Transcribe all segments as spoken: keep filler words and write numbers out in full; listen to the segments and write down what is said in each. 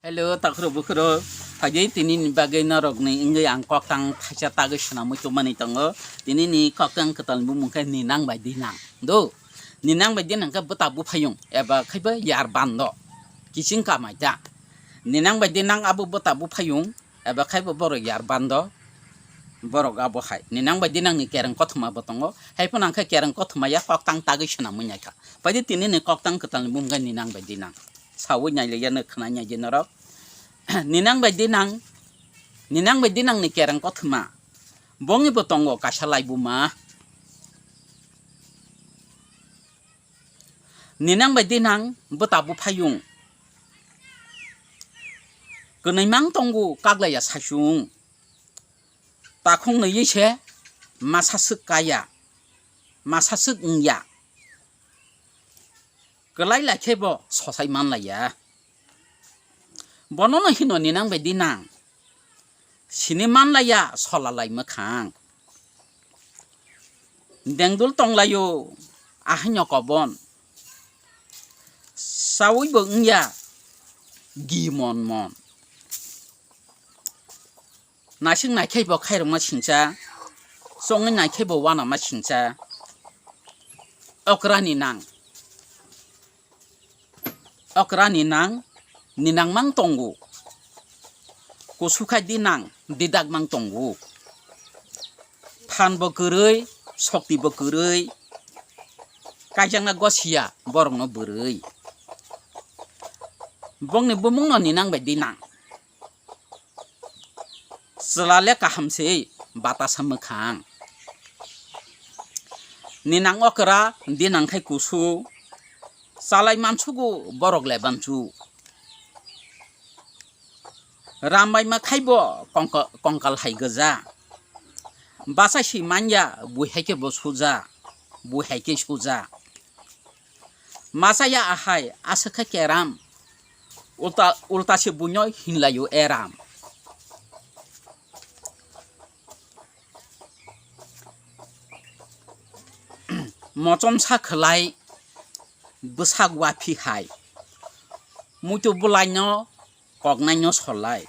Hello, takhro bukhro. Phaidi tini ni bagwi norok ni wngwi ang koktang thaisa tagwi swnamwi tongmani tongo. Tini ni koktang kwtal ni bumung khe ninang bai dinang. Do, ninang bai dinang khe bwta buphayung eba khaiba yar bando. Kiching kamai ta. Ninang bai dinang abo bwta buphayung eba khaiba borok yar bando. Borok abo hai. Ninang bai dinang ni kereng kothoma bo tongo. Hai phano ang khe kereng kothoma ya koktang tagwi swnamwi naikha. Phaidi tini ni koktang kwtal ni bumung khe ninang bai dinang. Sawi nailaiya no khwnai naidi norok. Ninang bai dinang, ninang bai dinang ni kereng kothoma. Bongni bo tongo kaisa laibuma. Ninang bai dinang bwta buphayung. Kwnwi mang tongo kaglaiya saichung. Takhung nwi se masa swk kaya, masa swk wngya. Kwlai lai khe bo sosai man laiya. Bono no hino ninang bai dinang. Sini man laiya sola lai mwkhang. Dengdul tong laio ahaino kobon. Sawi bo wngya gi mon mon. Naising naikhai bo khairokma singcha, chongwi naikhai bo uanama singcha. Okrani nang, okrani nang, ninang mang tongo. Kusu khai dinang, didak mang tongo. Phan bo kwrwi, sokti bo kwrwi, kaijakna gosiya borokno bwrwi. Bongni bumungno ninang bai dinang. Chwla le kaham se batasa mwkhang. Ninang okra dinang khai kusu. Chalai mansugo borok le bansu. Ram bai ma khai bo kongka-, kongkal hai gwja. Bachai si manya bui hai khe bo suja. Bui hai khe suja. Masa ya ahai, aswk khe keram. Ulta, ulta se buino hinlaio eram. Mochom sa khwlai, bwsak waphi hai. Muitu bwlaino, koknaino solai.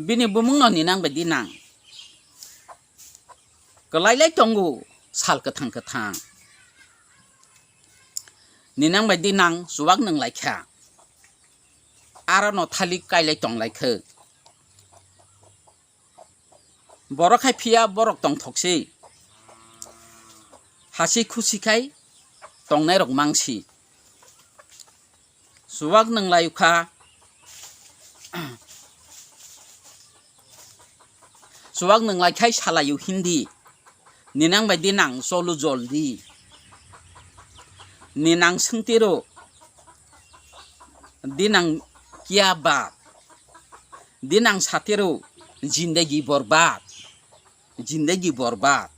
Bini bumungno ninang bai dinang. Kwlai lai tongo sal kwthang kwthang. Ninang bai dinang chuwak nwng lai kha. Aro no thalik kai lai tong lai khe. Borok hai phiya borok tong thok si. Hasi khusi khai tong nai rok mang si. Chuwak nwng lai kha. Chuwak nwng lai khai salaio Hindi. Ninang bai dinang cholu joldi. Ninang swngtiro dinang kya baat. Dinang satiro jindagi borbaat. Jindagi borbaat.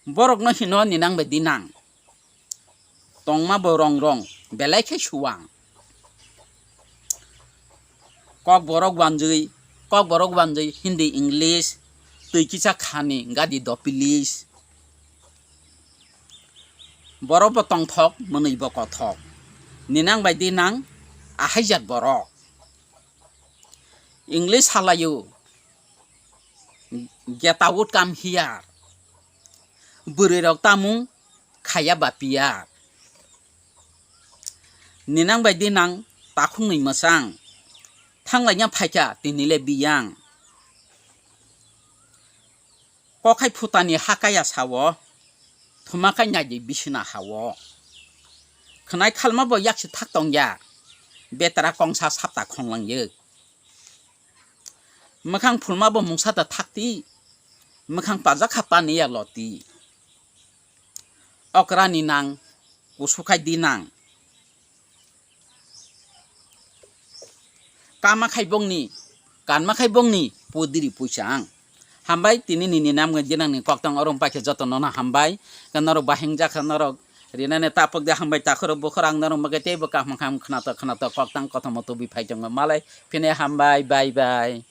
Borokno hino ninang bai dinang. Tongma bo rong rong, belai khe suwang. Kokborok wanjwi, kokborok wanjwi Hindi, English, twi kisa khani gadi do please. Borok bo tongthok, mwnwi bo kothok. Ninang bai dinang, ahaijak borok. English salaio, get out, come here. Bwrwi rok tamung khaya ba piya. Ninang bai dinang takhukni mwsang. Thanglaina phaikha tini le biyang. Kokhai phutani hakaya sao. Thumakhai naidi bisina hao. Khwnai khalma bo yaksi thak tongya. Betara kongsa sapta khonglangyo. Mwkhang phulma bo mungsa ta thakti, mwkhang pajak kha pani ya loti. Okrani nang, kusukhai di nang. Kama khai bongni, kanma khai bongni, pudiri puisang. Hambai tini nini nam dinang ni koktang orom paikhe joto nono hambai. Kan norok bahing jakha norok rinani tapok de hambai takhoro bukhorang norok magai teibo kaham kaham khnato khnato koktang kothoma tubi phai tongo malai. Phine hambai, bye bye.